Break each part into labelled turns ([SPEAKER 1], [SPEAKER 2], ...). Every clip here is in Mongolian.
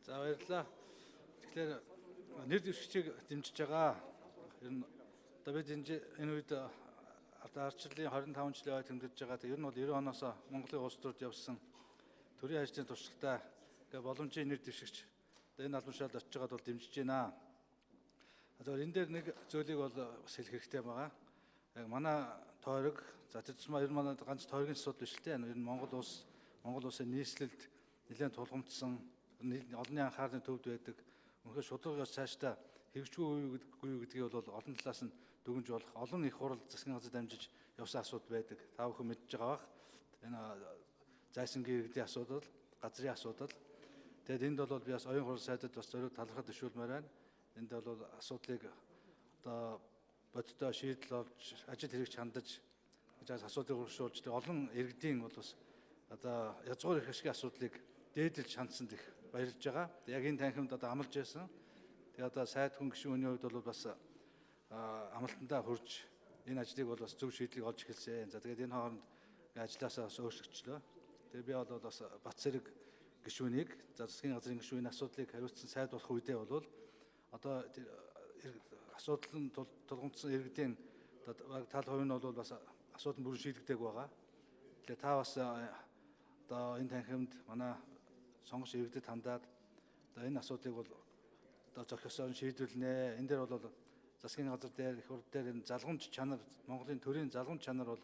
[SPEAKER 1] За баярлалаа. Тэгэхээр нэр дэвшигчийг дэмжиж байгаа. Ер нь одоо бид энэ үед одоо ардчлалын 25 жилийн ой тэмдэглэж байгаа. Ер нь бол 90 оноос Монголын улс төрд явсан төрийн ажлын туршлагатай ингээ боломжийн нэр дэвшигч одоо энэ албан тушаалд очиж байгаад бол дэмжиж байна. Одоо энэ дээр нэг зүйлийг бол бас хэлэх хэрэгтэй байгаа. Яг манай тойрог, за тэр тусмаа ер нь манай ганц тойргийн асуудал биш л дээ. Ер нь Монгол улсын нийслэлд нэлээд тулгамдсан олонний анхаарлын төвд байдаг. Үнэхээр шударга ёс цаашдаа хэрэгжгүй юу гэдгийг бол олон талаас нь дүгнж болох олон их хурал засгийн газар дамжиж явсан асуудал байдаг. Та бүхэн мэдж байгаа бах. Энэ зайсангийн иргэдийн асуудал, газрын асуудал. Тэгээд энд бол би бас оюун хурал сайдад бас зориуд талархад төшөөлмөр байна. Энд бол асуудлыг одоо бодиттой шийдэл олж, ажил хэрэгч хандаж гэж асуудлыг үргэлжлүүлж олон иргэдийн бол бас одоо язгуур эрх ашигын асуудлыг дээдэлж хандсанд их баярлж байгаа. Яг энэ танхимд одоо амлаж байсан. Тэгээ одоо сайд хүн гишүүний хувьд бол бас амлалтандаа хүрж энэ ажлыг бол бас зөв шийдлийг олж эхэлсэн. За тэгээд энэ хооронд ажлаасаа бас өөрчлөгчлөө. Тэгээ би бол бас Бат Цэрэг гишүүнийг, за засгийн газрын гишүүний асуудлыг хариуцсан сайд болох үедээ бол одоо асуудал нь тулгамдсан иргэдийн тал хувь нь бол бас асуудал нь бүрэн шийдэгдээг байгаа. Тэгээ та бас одоо энэ танхимд манай сонгогч иргэдэд хандаад одоо энэ асуудлыг бол одоо зохиосоор шийдвэрлэнэ. Энэ дээр бол засгийн газар дээр их хурл дээр энэ залгамж чанар, Монголын төрийн залгамж чанар бол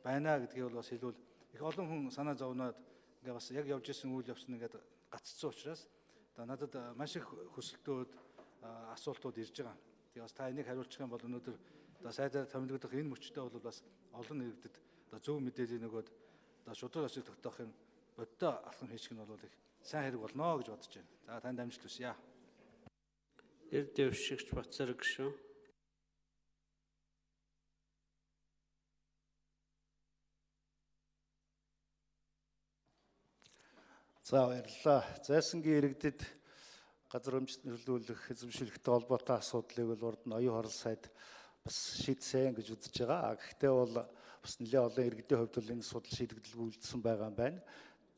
[SPEAKER 1] байна гэдгийг бол бас хэлвэл их олон хүн санаа зовноод ингээ бас яг явж исэн үйл явц нь ингээд гаццсан учраас одоо надад маш их хүсэлтүүд, асуултууд ирж байгаа. Тэгээ бас та энийг хариулчих юм бол өнөөдөр одоо сайдаар томилогдох энэ мөчтөө бол бас олон иргэдэд одоо зөв мэдээлэл нөгөөд одоо шударга ёсыг тогтоох юм бодтой алхам хийчих нь бол их сайн хэрэг болно гэж бодож байна. За танд амжилт хүсье.
[SPEAKER 2] Нэр дэвшигч Бат Цэрэг гишүүн.
[SPEAKER 3] За баярлалаа. Зайсангийн иргэдэд газар өмчлүүлэх, эзэмшүүлэхтэй холбоотой асуудлыг бол урд нь оюун хорол сайд бас шийдсэн гэж үзэж байгаа. Гэхдээ бол бас нэлээд олон иргэдийн хувьд бол энэ асуудал шийдэгдэлгүй үлдсэн байгаа юм байна.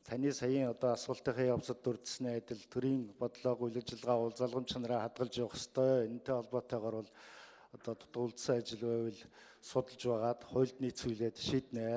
[SPEAKER 3] Таны саяын одоо асуултынхаа явцад дурдсаны адил төрийн бодлого, үйл ажиллагаа бол залгамж чанараа хадгалж явах ёстой. Энэтэй холбоотойгоор бол одоо дутуу үлдсэн ажил байвал судалж байгаад хуульд нийцүүлээд шийднэ.